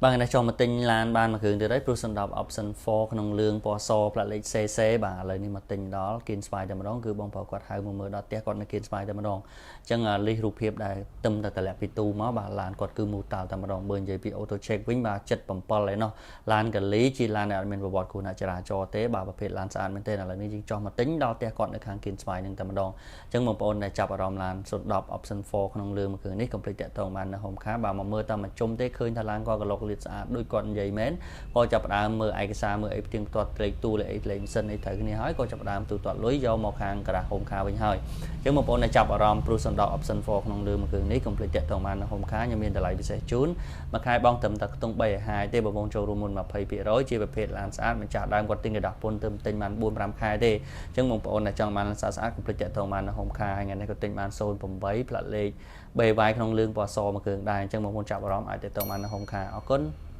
បាទ ថ្ងៃនេះចូលមកទិញឡានបានមួយគ្រឿងទៀតហើយ ព្រោះសម្រាប់ option 4 ក្នុងលឿងពណ៌ស ផ្លាកលេខ CC។ បាទ ឥឡូវនេះមកទិញដល់គៀនស្វាយតែម្ដង គឺបងប្រុសគាត់ហៅមកមើលដល់ផ្ទះគាត់នៅគៀនស្វាយតែម្ដង។ អញ្ចឹងលិះរូបភាពដែលទឹមតែតម្លាក់ពីទូមក បាទ ឡានគាត់គឺមូតាល់តែម្ដង។ បើនិយាយពី auto check វិញ បាទ 77 ឯណោះ។ ឡានកលីជាឡានដែលអត់មានប្រវត្តិគ្រោះថ្នាក់ចរាចរណ៍ទេ បាទ ប្រភេទឡានស្អាតមែនទែន។ ឥឡូវនេះយើងចោះមកទិញដល់ផ្ទះគាត់នៅខាងគៀនស្វាយនឹងតែម្ដង។ អញ្ចឹងបងប្អូនដែលចាប់អារម្មណ៍ឡាន010 option 4 ក្នុងលឿងមួយគ្រឿងនេះ កុំភ្លេចតាក់ទងបាននៅ home car។ បាទ មកមើលតាមមួយជុំទេ ឃើញថាឡានគាត់ក៏លុកលាតស្អាតដូចគាត់និយាយមែន ក៏ចាប់ផ្ដើមមើលឯកសារ មើលអីផ្ទៀងផ្ទាត់លេខទូលេខអីលេខម៉ាស៊ីនអីត្រូវគ្នាហើយ ក៏ចាប់ផ្ដើមទូទាត់លុយយកមកខាងការ៉ា home car វិញហើយ។ អញ្ចឹងបងប្អូនដែលចាប់អារម្មណ៍ព្រោះសណ្ដោ option 4 ក្នុងលឿងមួយគ្រឿងនេះ កុំភ្លេចតាក់ទងបាននៅ home car។ ខ្ញុំមានតម្លៃពិសេសជូន មួយខែបងត្រឹមតែខ្ទង់350ទេ បងប្អូនចូលរួមមុន20% ជាប្រភេទឡានស្អាត ម្ចាស់ដើមគាត់ទិញក្រដាស់ពុនទៅទិញបាន4 5ខែទេ។ អញ្ចឹងបងប្អូនដែលចង់បានឡានស្អាតស្អាត កុំភ្លេចតាក់ទងបាននៅ home car។ ហើយថ្ងៃនេះក៏ទិញបាន08ផ្លាកលេខ BY ក្នុងលឿងពណ៌សមួយគ្រឿងដែរ។ អញ្ចឹងបងប្អូនចាប់អារម្មណ៍អាចតាក់ទងបាននៅ home car។ អរគុណ។